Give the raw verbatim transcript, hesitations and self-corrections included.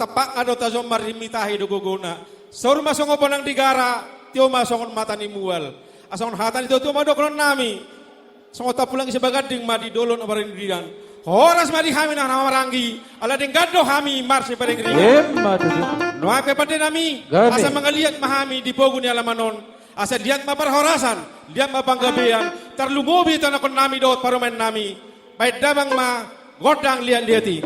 Tampakna do tajo marrimitahi do gogona. Saur ma songon bonang di gara, tio ma songon mata ni mual. Asa songon hata ni tuatua ma dohonon nami. Songon tampulang isi baganding ma di dolok na marringgringan. Horas ma di hami na marhahamaranggi, ala denggan do hami marsiparinggringan. Emma tutu. Nuaeng pe pande nami, gabe, asa mangaliat ma hami di pogu ni alaman on. Asa liat ma parhorasan, liat ma panggabean, tarlumobi tanakhon nami dohot parumaen nami. Baen damang ma gondang liatliat i.